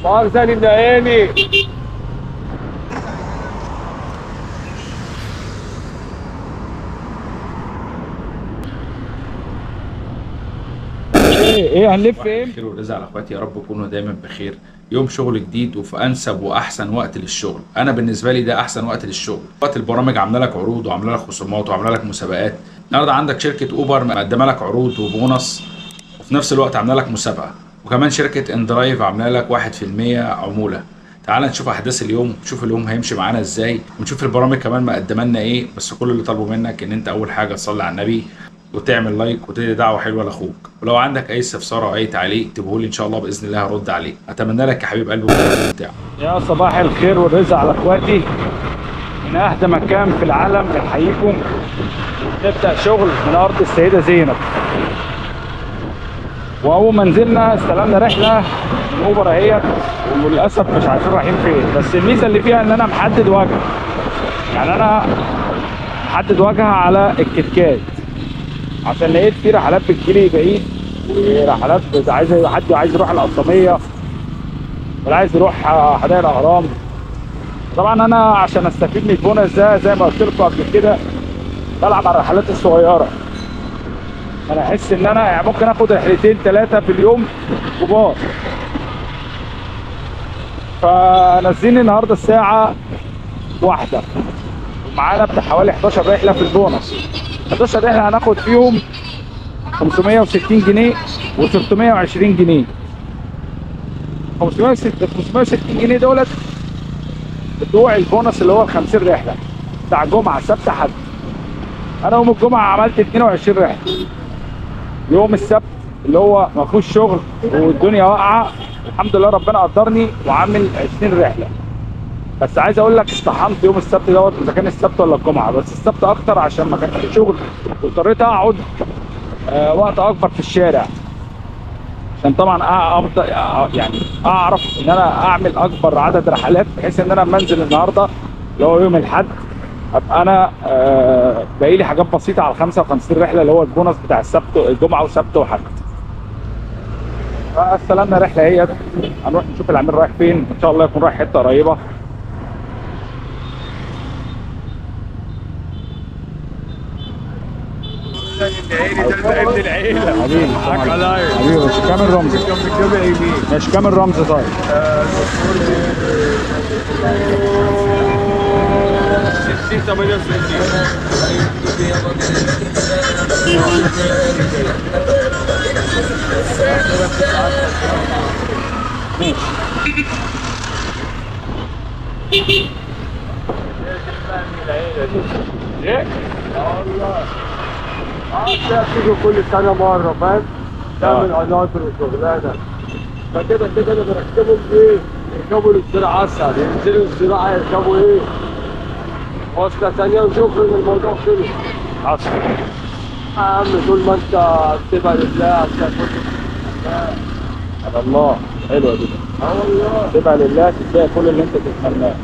مؤاخذة للنقاني. ايه هنلف ايه؟ خير ورزق على اخواتي، يا رب تكونوا دايما بخير. يوم شغل جديد وفي انسب واحسن وقت للشغل. انا بالنسبة لي ده احسن وقت للشغل. وقت البرامج عامله لك عروض وعامله لك خصومات وعامله لك مسابقات. النهارده عندك شركة اوبر مقدمه لك عروض وبونص، وفي نفس الوقت عامله لك مسابقة، وكمان شركة اندرايف عامله لك 1% عمولة. تعال نشوف احداث اليوم، نشوف اليوم هيمشي معانا ازاي، ونشوف البرامج كمان مقدمه لنا ايه. بس كل اللي طالبه منك ان انت اول حاجة تصلي على النبي وتعمل like وتدي دعوه حلوة لاخوك، ولو عندك اي استفسار او اي تعليق اكتبه لي ان شاء الله باذن الله هرد عليك. اتمنى لك يا حبيب قلبي بتاعه. يا صباح الخير والرزق على اخواتي من اهدى مكان في العالم. بنحييكم. نبدا شغل من ارض السيدة زينب. واول ما نزلنا استلمنا رحله من اوبر اهيت، وللاسف مش عارفين رايحين فين، بس الميزة اللي فيها ان انا محدد وجهه. يعني انا محدد وجهه على الكتكات، عشان لقيت في رحلات بتجيلي بعيد، ورحلات عايز حد عايز يروح القطاميه، ولا عايز يروح حدائق الاهرام. طبعا انا عشان استفيد من البونص ده زي ما قلت لكم قبل كده بلعب على الرحلات الصغيرة. انا احس ان انا يعني ممكن اخد رحلتين ثلاثة في اليوم كبار. فنزلني النهارده الساعة 1، ومعانا بتاع حوالي 11 رحله في البونص. 11 رحله هناخد فيهم 560 جنيه و620 جنيه. 560 جنيه دولت بتوع البونص اللي هو ال 50 رحله بتاع جمعه سبت حد. انا يوم الجمعة عملت 22 رحله. يوم السبت اللي هو ما فيهوش شغل والدنيا واقعه، الحمد لله ربنا قدرني وعامل 20 رحله. بس عايز اقول لك استحمت يوم السبت دوت، اذا كان السبت ولا الجمعة، بس السبت اكتر عشان ما كانش في شغل واضطريت اقعد وقت اكبر في الشارع، عشان طبعا افضل يعني اعرف ان انا اعمل اكبر عدد رحلات، بحيث ان انا لما انزل النهارده اللي هو يوم الاحد ابقى انا باقي لي حاجات بسيطة على 55 رحله اللي هو البونص بتاع السبت الجمعة وسبت وحد. فاستلمنا رحله اهيت، هنروح نشوف العميل رايح فين، ان شاء الله يكون رايح حتة قريبه. ابن العيلة حبيبي حبيبي، مش كامل رمزي، مش كامل رمزي. طيب 60 68. ماشي. ايه؟ والله بتيجي كل سنة مرة، فاهم؟ تعمل قناطر وشغلانة، فكده كده انا بركبهم ايه؟ يركبوا للزراعة اسهل، ينزلوا الزراعة يركبوا ايه؟ مواصلة ثانية، وشكرا الموضوع خلص. حصل يا عم، طول ما انت بتبقى لله هتلاقي على الله. حلوة دي. اه والله، تبقى لله تلاقي كل اللي انت تتمناه.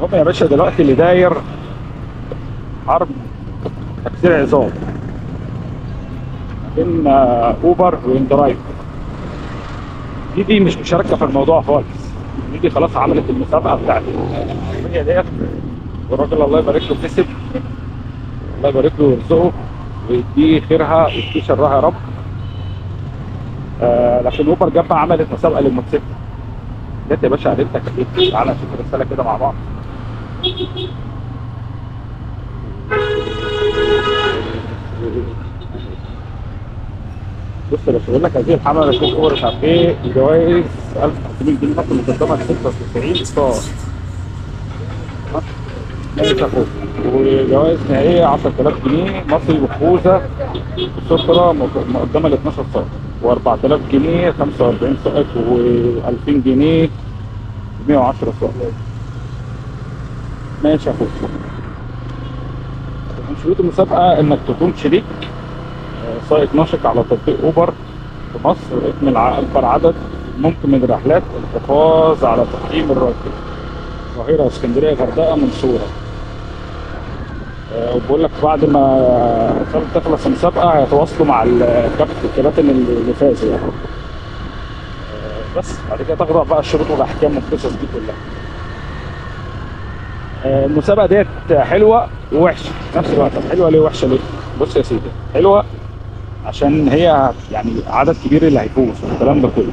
هم يا باشا دلوقتي اللي داير حرب تكسير عظام بين اوبر واندرايف. دي مش مشاركة في الموضوع خالص. دي خلاص عملت المسابقة بتاعت العربية ديت، والراجل الله يبارك له كسب، الله يبارك له ويرزقه ويديه خيرها ويديه شرها يا رب. لكن اوبر جنبها عملت مسابقة للموتوسيكل. جت يا باشا قالت لك ايه؟ تعالى نشوف الرسالة كده مع بعض. بص يا باشا، بيقول لك هذه الحملة ركوب اوبر مش عارف ايه، الجوائز 1500 جنيه مصر مقدمه 96 ستار. ماشي يا اخويا. وجوائز نهائية 10000 جنيه مصري بخوذه وستره مقدمه ل 12 سائق، و4000 جنيه 45 سائق، و2000 جنيه 110 سائق. ماشي يا اخويا. من شروط المسابقة انك تكون شريك سائق نشط على تطبيق اوبر في مصر، اكمل اكبر عدد ممكن من الرحلات، الحفاظ على تقييم الراكب. القاهرة، اسكندرية، غردقه، منصورة. وبقول لك بعد ما تخلص المسابقة هيتواصلوا مع الكابتن الكباتن اللي فازوا يعني. بس بعد كده تخضع بقى الشروط والاحكام والقصص دي كلها. المسابقة ديت حلوة ووحشه في نفس الوقت. طب حلوة ليه وحشة ليه؟ بص يا سيدي، حلوة عشان هي يعني عدد كبير اللي هيفوز والكلام ده كله،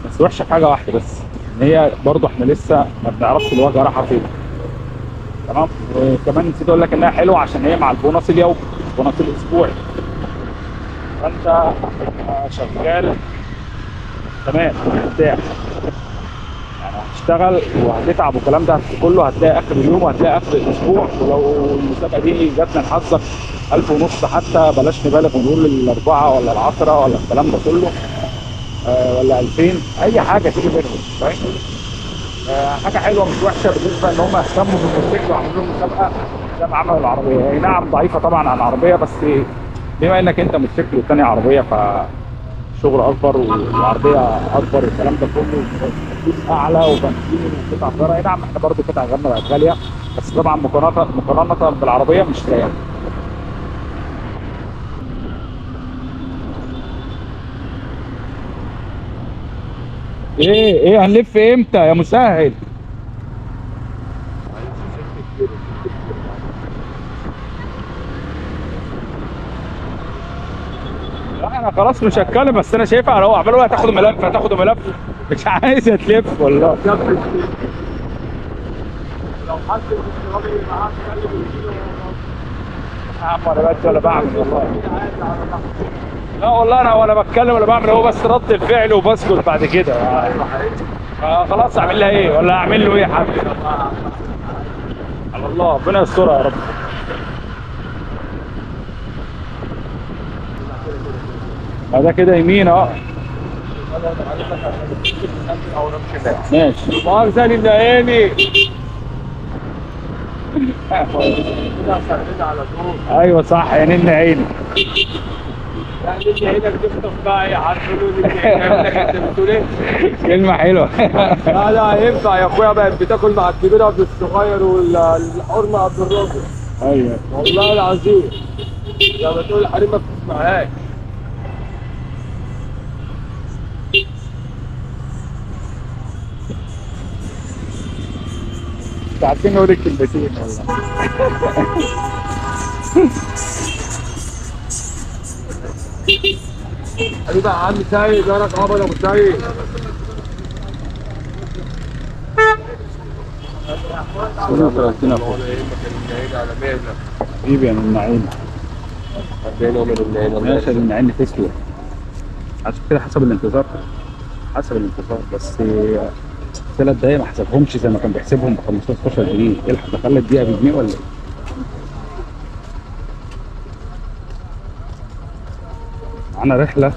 بس وحشة في حاجة واحدة بس، ان هي برضه احنا لسه ما بنعرفش الواجهة رايحة فين. تمام. وكمان نسيت اقول لك انها حلوة عشان هي مع البونص اليومي، البونص الاسبوعي، فانت شغال تمام مرتاح يعني، هتشتغل وهتتعب والكلام ده كله، هتلاقي اخر اليوم وهتلاقي اخر الاسبوع. ولو المسابقة دي جت من حظك 1500 حتى، بلاش نبالغ ونقول الاربعة ولا العشرة ولا الكلام ده كله، ولا 2000، اي حاجة تيجي منهم، فاهم؟ حاجة حلوة مش وحشة بالنسبة ان هم اهتموا بالموتوسيكل وعملوا لهم مسابقة زي ما عملوا العربية. اي نعم ضعيفة طبعا عن العربية، بس بما انك انت موتوسيكل والثانية عربية، فشغل اكبر والعربية اكبر والكلام ده كله، فلوس اعلى وبنزين وقطع غيار. اي نعم احنا برضه قطع غيارنا بقت غالية، بس طبعا مقارنة بالعربية مش زيها. ايه هنلف امتى يا مسهل؟ لا انا خلاص مش هتكلم، بس انا شايفها هو عمال يقول هتاخد ملف هتاخد ملف، مش عايزه تلف والله. لو حد من الراجل اللي معاه اتكلم يا عم ولا بدي ولا بعمل والله. لا والله انا ولا بتكلم ولا بعمل، هو بس رد الفعل وبسكت بعد كده. خلاص اعمل لها ايه ولا اعمل له ايه يا حبيبي؟ على الله، ربنا يسترها يا رب. ده كده يمين اهو. ماشي. مؤاخذة للنهاني. ايوه صح، يا نن عيني. لا نن عينك تخطف بقى يا عارفين انت بتقول ايه؟ كلمة حلوة. لا لا ينفع يا اخويا، بقت بتاكل مع الكبير قبل الصغير والحرمة قبل الراجل. ايوه والله العظيم لما تقول الحريم ما بتسمعهاش. مش عارفين نقول الكلمتين والله. حبيبي يا عم سيد، انا قبل ابو سيد. حبيبي يا النعيم. ماشي يا النعيم، تسلم. عشان كده حسب الانتظار، حسب الانتظار بس 3 دقايق ما حسبهمش زي ما كان بيحسبهم ب 15 جنيه. الحق دخل الدقيقة بجنيه ولا ايه؟ معانا رحله،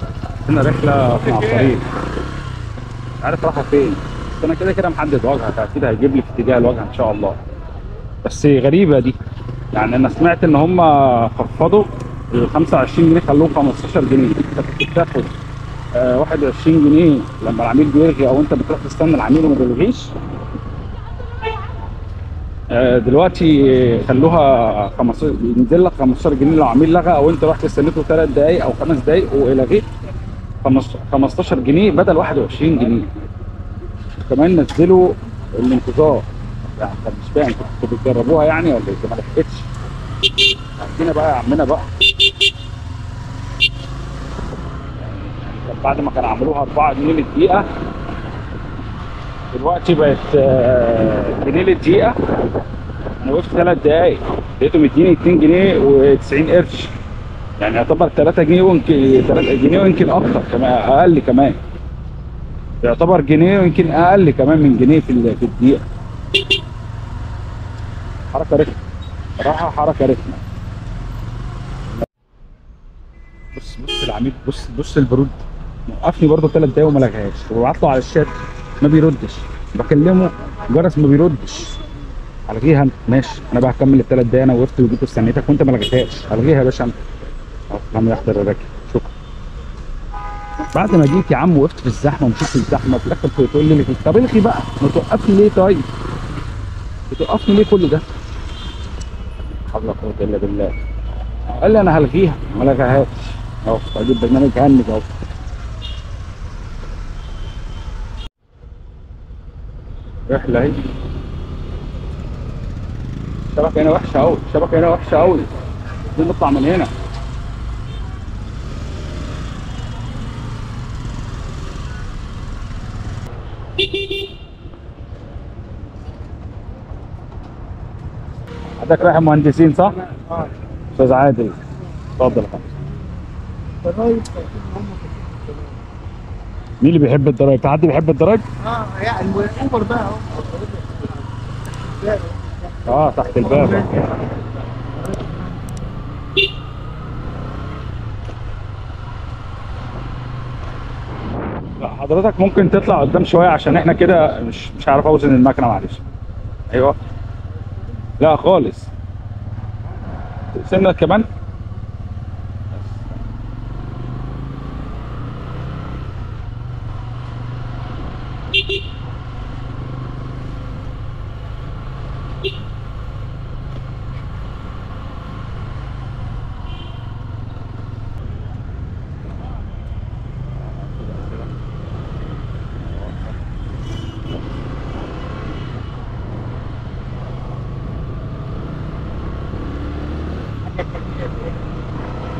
عندنا رحله مع الطريق، مش عارف رايحة فين، بس انا كده كده محدد وجهه، فاكيد هيجيب لي في اتجاه الوجهة ان شاء الله. بس غريبة دي، يعني انا سمعت ان هم خفضوا ال 25 جنيه خلوهم 15 جنيه. انت كنت بتاخد 21 جنيه لما العميل بيلغي، او انت بتروح تستنى العميل وما بيلغيش. دلوقتي خلوها 15، ينزل لك 15 جنيه لو عميل لغى، او انت رحت استنيته 3 دقائق او 5 دقائق ولغيت، 15 جنيه بدل 21 جنيه. كمان نزلوا الانتظار، يعني مش فاهم انتوا بتجربوها يعني ولا ايه؟ ما لحقتش. عندنا بقى يا عمنا بقى، بعد ما كانوا عملوها 4 جنيه للدقيقة، دلوقتي بقت جنيه للدقيقة. أنا وقفت 3 دقايق لقيته مديني 2 جنيه و90 قرش، يعني يعتبر 3 جنيه ويمكن 3 جنيه ويمكن أكتر كمان، أقل كمان، يعتبر جنيه ويمكن أقل كمان من جنيه في الدقيقة. حركة رخمة صراحة، حركة رخمة. بص بص العميل، بص بص البرود، وقفني برضه 3 دقايق وما لغاهاش، وببعت له على الشات ما بيردش، بكلمه جرس ما بيردش. الغيها انت، ماشي انا بقى هكمل ال3 دقايق، انا وقفت وجيت واستنيتك وانت ما لغيتهاش، الغيها يا باشا انت. عم يحضر الراكب، شكرا. بعد ما جيت يا عم وقفت في الزحمة ومشيت في الزحمة، في الاخر تقول لي طب الغي بقى، ما توقفني ليه طيب؟ بتوقفني ليه كل ده؟ حول ولا قوة الا بالله. قال لي انا هلغيها، ما لغاهاش. اهو اجيب برنامج هنج اهو. رحله اهي. الشبكة هنا وحشة قوي، الشبكة هنا وحشة قوي. عايزين نطلع من هنا. حضرتك رايح المهندسين صح؟ اه. استاذ عادل اتفضل يا فندم. مين اللي بيحب الضرايب؟ في حد بيحب الضرايب؟ اه يعني اوبر بقى اهو. اه تحت الباب. لا حضرتك ممكن تطلع قدام شوية عشان احنا كده مش عارف اوزن المكنه، معلش. ايوه. لا خالص. سنة كمان.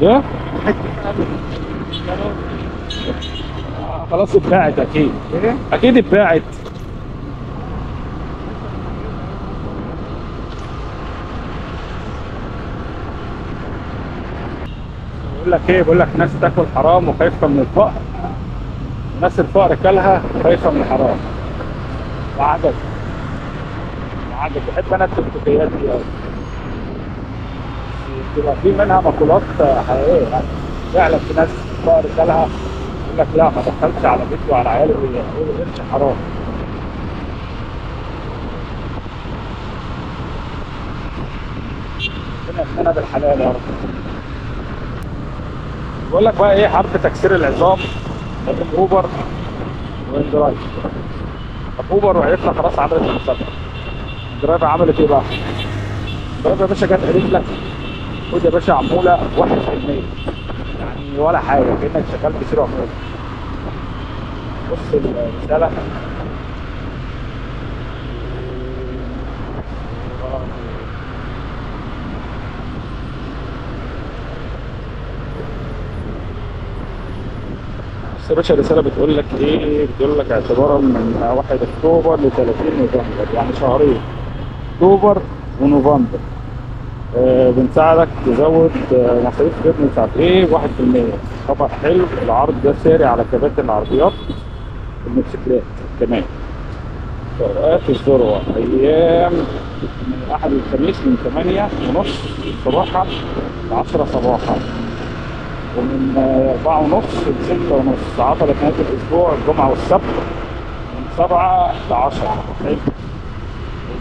ايه؟ خلاص اتباعت اكيد. اكيد اتباعت. بقول لك ايه؟ بقول لك ناس تاكل حرام وخايفة من الفقر، ناس الفقر كلها خايفة من الحرام. وعجب وعجب. بحب انا التكتيكيات دي قوي، بتبقى في منها مقولات حقيقية يعني. فعلا في ناس الفقر كلها يقول لك لا ما دخلش على بيتي وعلى عيالي ويقولوا قرش حرام. ربنا يغنينا بالحلال يا رب. بقول لك بقى ايه حرب تكسير العظام ما بين اوبر و inDrive. طب اوبر وعرفنا خلاص عملت المسابقة، inDrive عملت ايه بقى؟ inDrive يا باشا جت قالت لك خد يا باشا عمولة 1%، يعني ولا حاجة، كانك شغال بسير عمولة. بص الرسالة، بص يا باشا الرسالة بتقول لك ايه؟ بتقول لك اعتبارا من 1 اكتوبر ل 30 نوفمبر، يعني شهرين، اكتوبر ونوفمبر، بنساعدك تزود مصاريف خدمة مش عارف ايه 1%. خبر حلو، العرض ده ساري على كباتن العربيات والموتوسيكلات كمان. اوقات الذروة ايام من الاحد للخميس من 8:30 صباحا ل 10 صباحا، ومن 4:30 ل 6:30. عطلة نهاية الاسبوع الجمعة والسبت من 7 ل 10. حلو.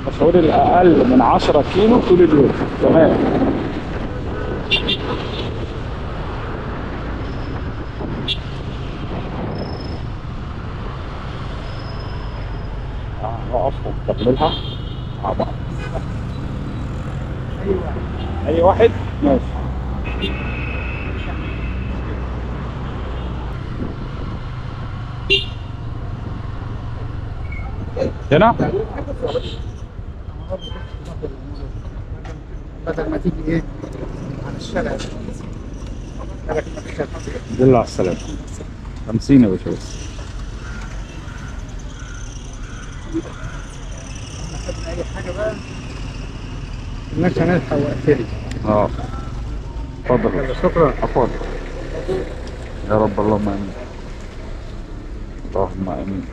المشاوير الأقل من 10 كيلو طول اليوم. تمام. نقف ونكملها مع بعض. أي واحد. أي واحد؟ ماشي. هنا؟ بدل ما تيجي ايه على الشارع. الحمد لله على السلامة. 50 يا باشا بس. خدنا اي حاجة بقى الناس هنلحق وقتها. اه اتفضل. شكرا. عفوا. يا رب، اللهم امين. اللهم امين.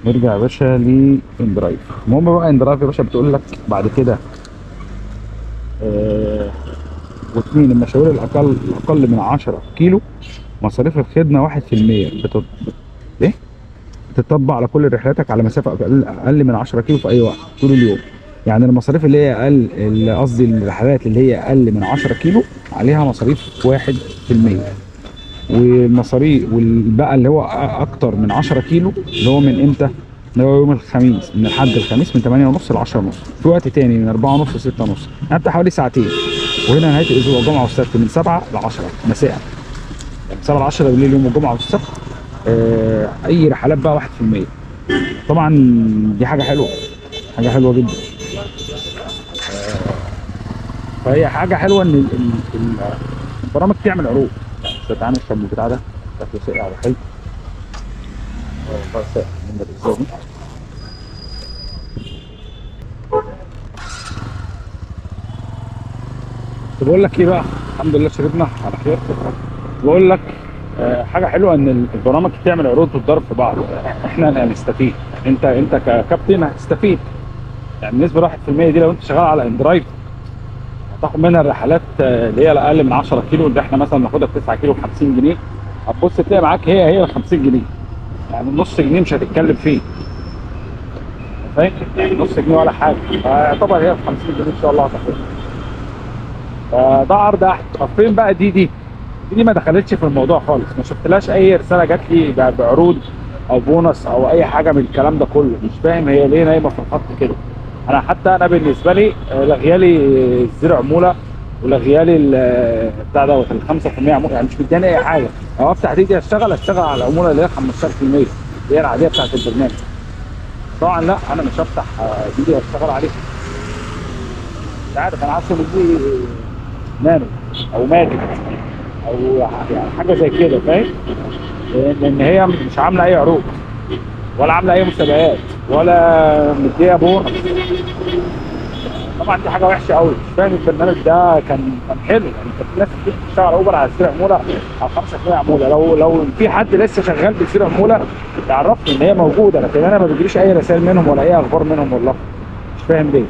نرجع يا باشا ل inDrive. المهم بقى inDrive يا باشا بتقول لك بعد كده واثنين المشاوير الاقل من 10 كيلو مصاريف الخدمة 1% ايه؟ بتطبق على كل رحلاتك على مسافة اقل من 10 كيلو في اي وقت طول اليوم. يعني المصاريف اللي هي اقل، قصدي الرحلات اللي هي اقل من 10 كيلو عليها مصاريف 1%، والمصاريف والبقى اللي هو اكتر من 10 كيلو اللي هو من امتى؟ اللي هو يوم الخميس، من الحد الخميس من 8:30 ل 10:30، في وقت تاني من 4:30 ل 6:30، يعني بتاع حوالي ساعتين. وهنا نهاية الاسبوع الجمعة والسبت من 7 ل 10 مساء، يعني 7 ل 10 بالليل يوم الجمعة والسبت. اي رحلات بقى 1%. طبعا دي حاجة حلوة، حاجة حلوة جدا. فهي حاجة حلوة ان البرامج تعمل عروض. تعالى نشرب من البتاع ده، شكله ساقع وحلو. والله ساقع من الازازه دي. بقول لك ايه بقى، الحمد لله شربنا على خير. بقول لك حاجة حلوة ان البرامج بتعمل عروض وتضرب في بعض، احنا هنستفيد. انت ككابتن هتستفيد، يعني النسبة 1% دي لو انت شغال على inDrive هتاخد منها الرحلات اللي هي اقل من 10 كيلو، اللي احنا مثلا ناخدها ب 9 كيلو ب 50 جنيه، هتبص تلاقي معاك هي ال 50 جنيه، يعني النص جنيه مش هتتكلم فيه، فاهم؟ يعني نص جنيه ولا حاجة، فيعتبر هي ب 50 جنيه ان شاء الله هتاخدها. فده عرض احد. طب فين بقى دي ما دخلتش في الموضوع خالص، ما شفتلهاش اي رسالة جات لي بعروض او بونص او اي حاجة من الكلام ده كله. مش فاهم هي ليه نايمة في الخط كده. انا حتى انا بالنسبة لي لغيالي ال zero عمولة ولغيالي بتاع دوت ال 5% عمولة، يعني مش مداني اي حاجة. او افتح دي اشتغل على العمولة اللي هي 15% اللي هي العادية بتاعت البرنامج. طبعا لا، انا مش هفتح دي واشتغل عليها. مش عارف، انا عارف ان دي نانو او ماجد او يعني حاجة زي كده، فاهم؟ لان هي مش عامله اي عروض ولا عامله اي مسابقات ولا مديه بونص. طبعا دي حاجة وحشة قوي. مش فاهم البرنامج ده كان حلو، يعني كانت الناس كتير بتشتغل اوبر على zero عمولة على 5% عمولة. لو في حد لسه شغال ب zero عمولة يعرفني ان هي موجودة، لكن انا ما بيجيليش اي رسائل منهم ولا اي اخبار منهم، والله مش فاهم ليه.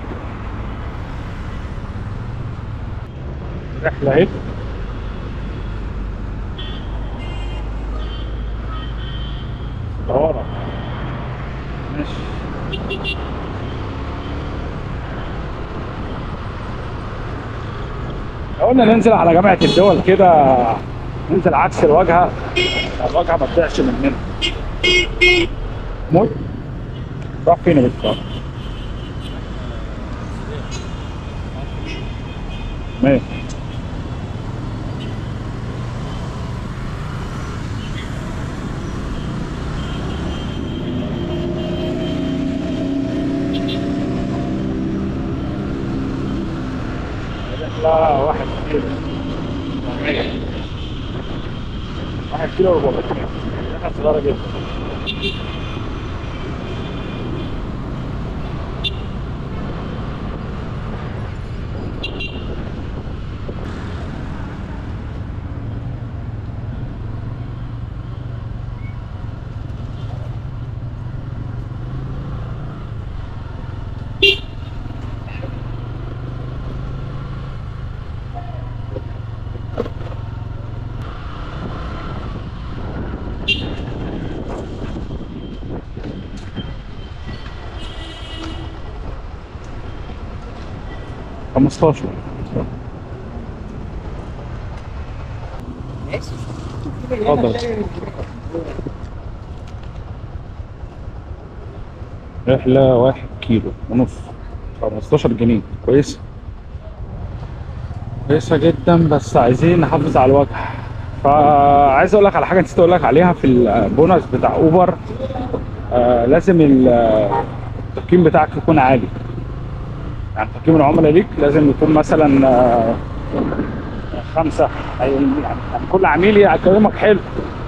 رحله اهي. طوارئ. ماشي. قلنا ننزل على جامعة الدول كده، ننزل عكس الواجهة، الواجهة ما تضيعش مننا. موت. راح فين يا باشا؟ ماشي. لا 1 كيلو 1 كيلو 400 رحلة صغيرة جدا. 15. اتفضل. رحلة 1.5 كيلو 15 جنيه. كويس، كويسة جدا، بس عايزين نحافظ على الوجه. فعايز اقول لك على حاجة نسيت اقول لك عليها في البونص بتاع اوبر. لازم التقييم بتاعك يكون عالي، يعني تقييم العملاء ليك لازم يكون مثلا 5، يعني كل عميل يكلمك حلو.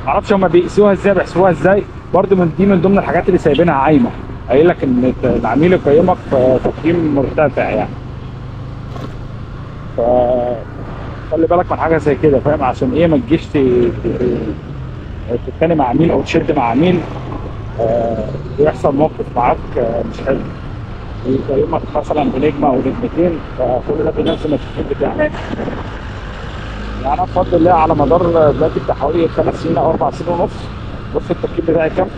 معرفش هما بيقيسوها ازاي، بيحسبوها ازاي برضه. من دي من ضمن الحاجات اللي سايبينها عايمه، قايل لك ان العميل يقيمك في تقييم مرتفع يعني. ف خلي بالك من حاجة زي كده، فاهم؟ عشان ايه ما تجيش تتخانق مع عميل او تشد مع عميل ويحصل موقف معاك مش حلو، يقيمك مثلا بنجمه او نجمتين، فكل ده بينزل التقييم بتاعك. يعني انا بفضل الله على مدار دلوقتي بتاع حوالي 5 سنين او 4 سنين ونص، بص التقييم بتاعي كام؟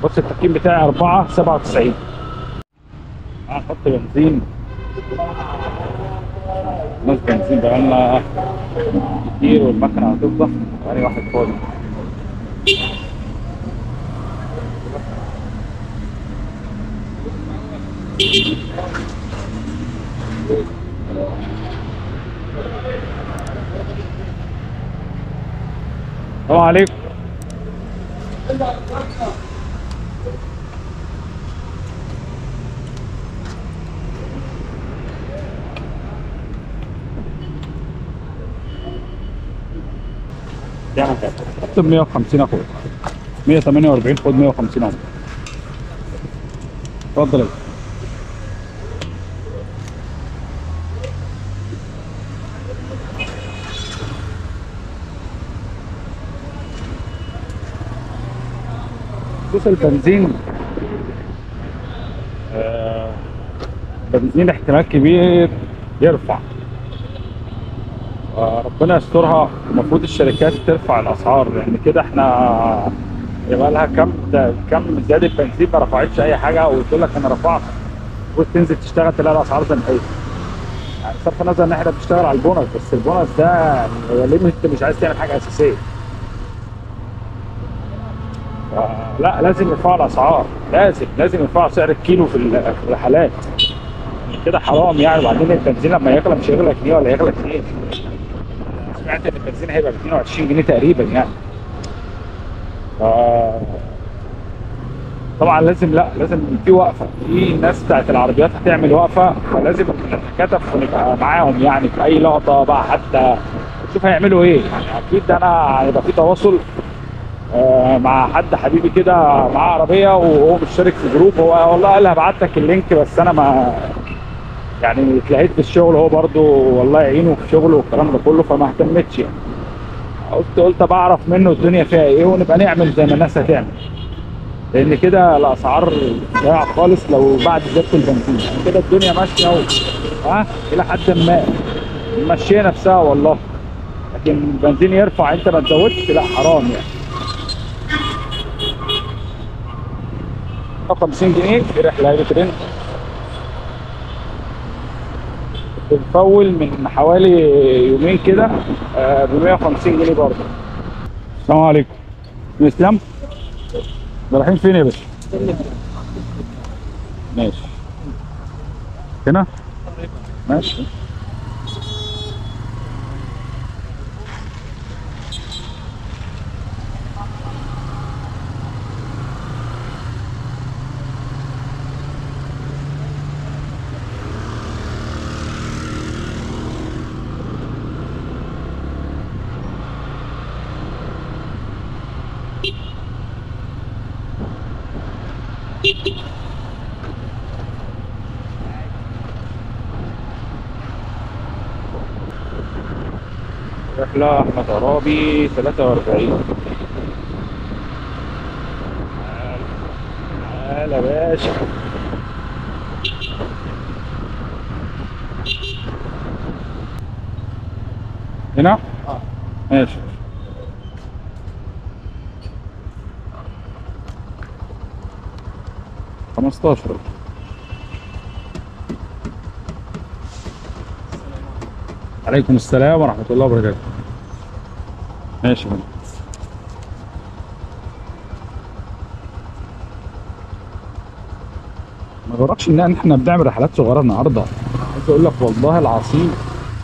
بص التقييم بتاعي 4.97. هنحط بنزين، نص بنزين بقالنا كتير والمكنه هتفضى، بقالي واحد فاضي. السلام عليكم. اكتب 150 اخويا، 148 خد 150 اهو. اتفضل يا باشا. خصوص البنزين، البنزين احتمال كبير يرفع، ربنا يسترها. المفروض الشركات ترفع الاسعار، لان كده احنا يبقى لها كم زيادة بنزين ما رفعتش اي حاجة، وتقول لك انا رفعت، المفروض تنزل تشتغل تلاقي الاسعار زي ما هي. يعني بصرف النظر ان احنا بنشتغل على البونص، بس البونص ده ليه انت مش عايز تعمل حاجة اساسية؟ لا لازم يرفعوا الاسعار، لازم يرفعوا سعر الكيلو في الرحلات كده، حرام يعني. وبعدين البنزين لما يغلى مش هيغلى جنيه ولا يغلى 2. سمعت ان البنزين هيبقى ب 22 جنيه تقريبا يعني. طبعا لازم، لا لازم في وقفه، في ناس بتاعت العربيات هتعمل وقفه، فلازم نتكاتف ونبقى معاهم يعني في اي لقطة بقى، حتى نشوف هيعملوا ايه يعني. اكيد انا هيبقى في تواصل مع حد حبيبي كده معاه عربية وهو مشترك في group، هو والله قال هبعت لك ال link، بس انا ما يعني اتلهيت في الشغل، هو برده والله يعينه في شغله والكلام ده كله، فما اهتمتش يعني. قلت بعرف منه الدنيا فيها ايه، ونبقى نعمل زي ما الناس هتعمل، لان كده الاسعار ضايعة خالص لو بعد زيادة البنزين يعني. كده الدنيا ماشية اهو، الى حد ما ماشية نفسها والله، لكن البنزين يرفع انت ما تزودش، لا حرام يعني. 50 جنيه في رحله هيبي ترند بنفول من حوالي يومين كده ب 150 جنيه برضه. السلام عليكم. اسلام، رايحين فين يا باشا؟ ماشي هنا؟ ماشي. رحلة أحمد عرابي 43. تعال يا باشا. هنا؟ ماشي. 15. عليكم السلام ورحمة الله وبركاته. ماشي. ما جربش ان احنا بنعمل رحلات صغيرة النهارده. عايز اقول لك والله العظيم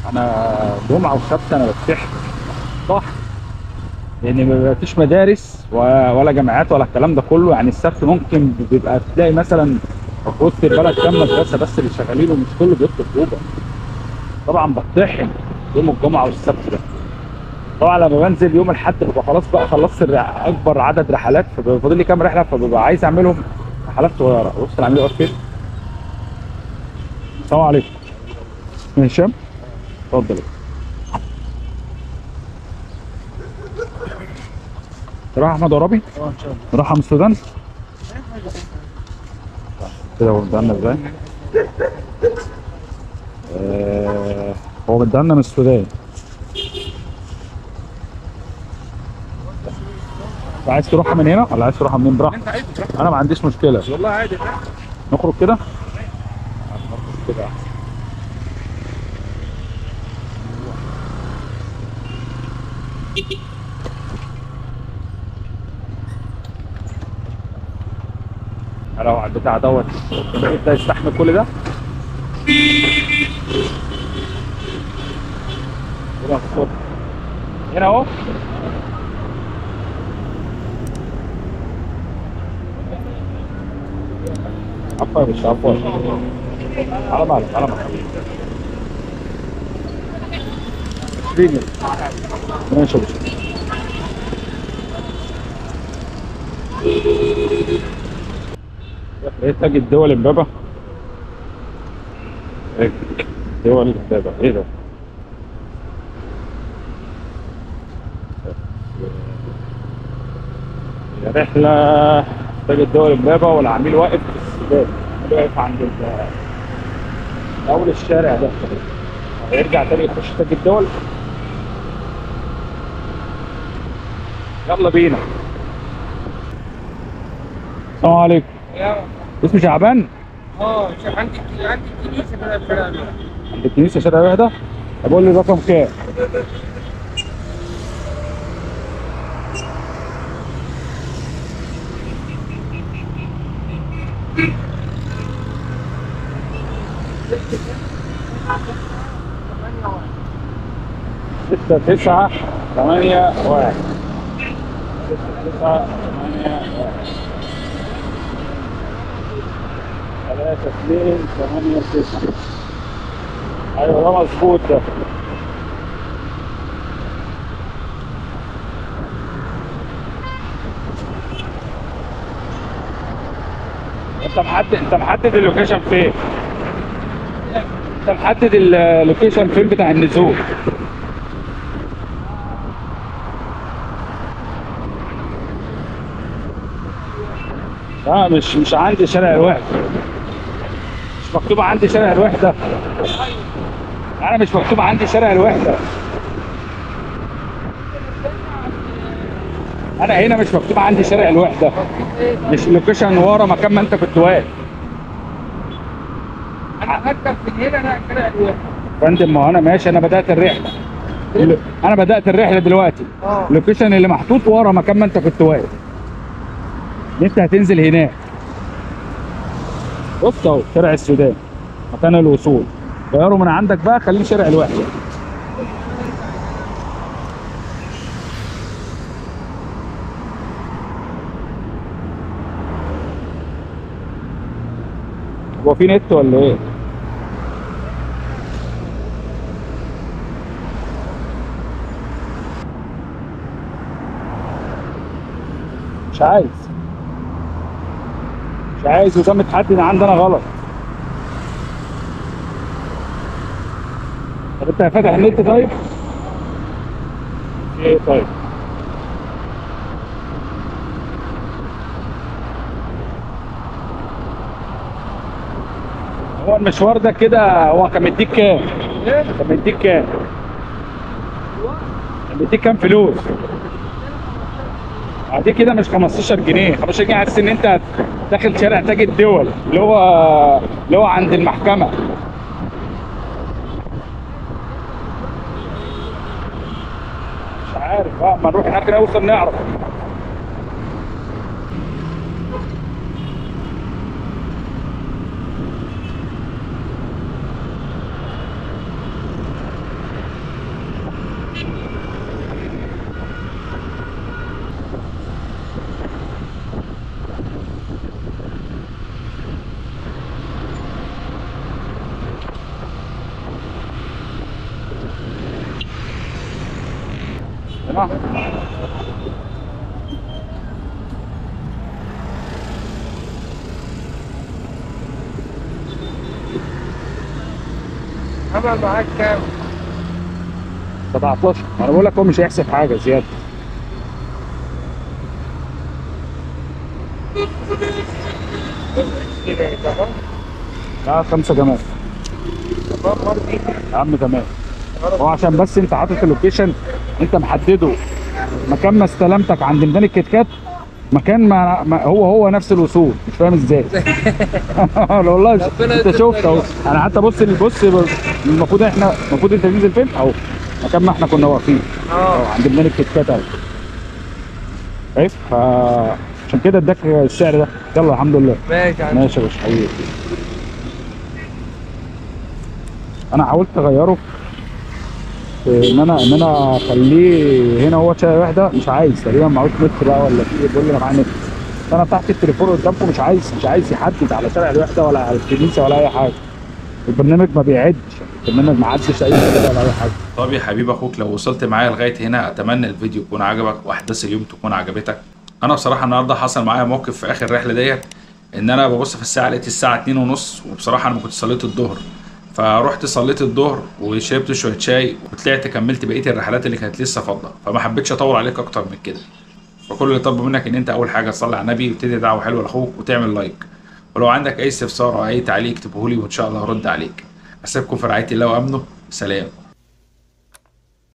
انا جمعه وسبت انا بتسحر صح، لان ما فيش مدارس ولا جامعات ولا الكلام ده كله. يعني السبت ممكن بيبقى تلاقي مثلا في وسط البلد كام مدرسه بس اللي شغالين، ومش كله بيطلب اوبر. طبعا بطحن يوم الجمعة والسبت ده. طبعا لما بنزل يوم الاحد ببقى خلاص بقى خلصت اكبر عدد رحلات، فبيبقى فاضل لي كام رحله، فببقى عايز اعملهم رحلات صغيرة. بص العميل واقف فين. السلام عليكم. هشام اتفضل. راح احمد عرابي؟ اه ان شاء الله. راح امستردام؟ كده هو مدعنا ازاي؟ هو مدعنا من السودان. عايز تروحها من هنا ولا عايز تروحها منين؟ براحتك. انت عايز براحتك. انا ما عنديش مشكلة والله، عادي. نخرج كده؟ نخرج كده احسن. لو على البتاع دوت ده يستحمل كل ده؟ هنا اهو. عفوا يا باشا، عفوا. على مالك، على مالك. 20. ماشي يا باشا. ايه تاج الدول امبابة؟ دول امبابة، ايه ده؟ رحلة تاج الدول امبابة، والعميل واقف في السودان، واقف عند أول الشارع ده، هيرجع تاني يخش تاج الدول. يلا بينا. السلام عليكم. اسمه شعبان؟ اه عند الكنيسة كده في شارع الوحدة. عند الكنيسة شارع الوحدة؟ طب قول لي الرقم كام؟ ستة تسعة ثمانية واحد. 6 9 8 1 3 2 8 9. ايوه ده مظبوط ده. انت محدد ال location فين؟ انت محدد ال location فين بتاع النزول؟ لا مش عندي شارع الوحدة، مش مكتوب عندي شارع الوحدة. أنا مش مكتوب عندي شارع الوحدة. أنا هنا مش مكتوب عندي شارع الوحدة. مش ال location ورا مكان ما أنت كنت واقف. أنا هركب من هنا أنا شارع الوحدة. فندم ما هو أنا ماشي، أنا بدأت الرحلة. أنا بدأت الرحلة دلوقتي. ال location اللي محطوط ورا مكان ما أنت كنت واقف. انت هتنزل هناك. بص اهو شارع السودان مكان الوصول، غيره من عندك بقى، خليه شارع الوحدة. هو في نت ولا ايه؟ مش عايز وده متحدد عندنا غلط. طب انت فاتح النت طيب؟ ايه طيب؟ هو المشوار ده كده هو كان مديك كام؟ ايه؟ كان مديك كام؟ كان مديك كام فلوس؟ دي كده مش 15 جنيه، 15 جنيه حاسس ان انت داخل شارع تاج الدول اللي هو عند المحكمة. مش عارف ما نروح هناك نوصل نعرف. تمام. عمل معاك كام؟ 17. انا بقول لك هو مش هيحسب حاجة زيادة. لا 5 كمان. تمام مرضي يا عم، تمام. هو عشان بس انت حاطط ال location، انت محددة مكان ما استلمتك عند ميدان الكتكات، مكان ما هو نفس الوصول. مش فاهم ازاي. والله انت شفت اهو. انا حتى بص المفروض احنا المفروض انت تنزل فين اهو، مكان ما احنا كنا واقفين اهو عند ميدان الكتكات اهو. شايف؟ عشان كده اداك السعر ده. يلا الحمد لله. ماشي يا عم. ماشي يا باشا حبيبي. انا حاولت اغيره ان انا اخليه هنا هو شارع وحده، مش عايز تقريبا. معهوش نت بقى ولا في ايه، بيقول لي انا معايا نت. انا فتحت التليفون قدامكم، مش عايز يحدد على شارع الوحدة ولا على الكنيسة ولا اي حاجة. البرنامج ما بيعدش، البرنامج ما عدش اي حاجة ولا اي حاجة. طب يا حبيب اخوك، لو وصلت معايا لغاية هنا اتمنى الفيديو يكون عجبك واحداث اليوم تكون عجبتك. انا بصراحة النهارده حصل معايا موقف في اخر الرحلة ديت، ان انا ببص في الساعة لقيت الساعة 2:30، وبصراحة انا ما كنت صليت الظهر، فروحت صليت الظهر وشربت شوية شاي وطلعت كملت بقية الرحلات اللي كانت لسه فاضلة، فما حبيتش اطول عليك اكتر من كده. فكل اللي طالبه منك ان انت اول حاجة تصلي على النبي وتدعي دعوه حلوة لاخوك وتعمل like، ولو عندك اي استفسار او اي تعليق اكتبه لي وان شاء الله هرد عليك. اسيبكم في رعاية الله وامنه، سلام.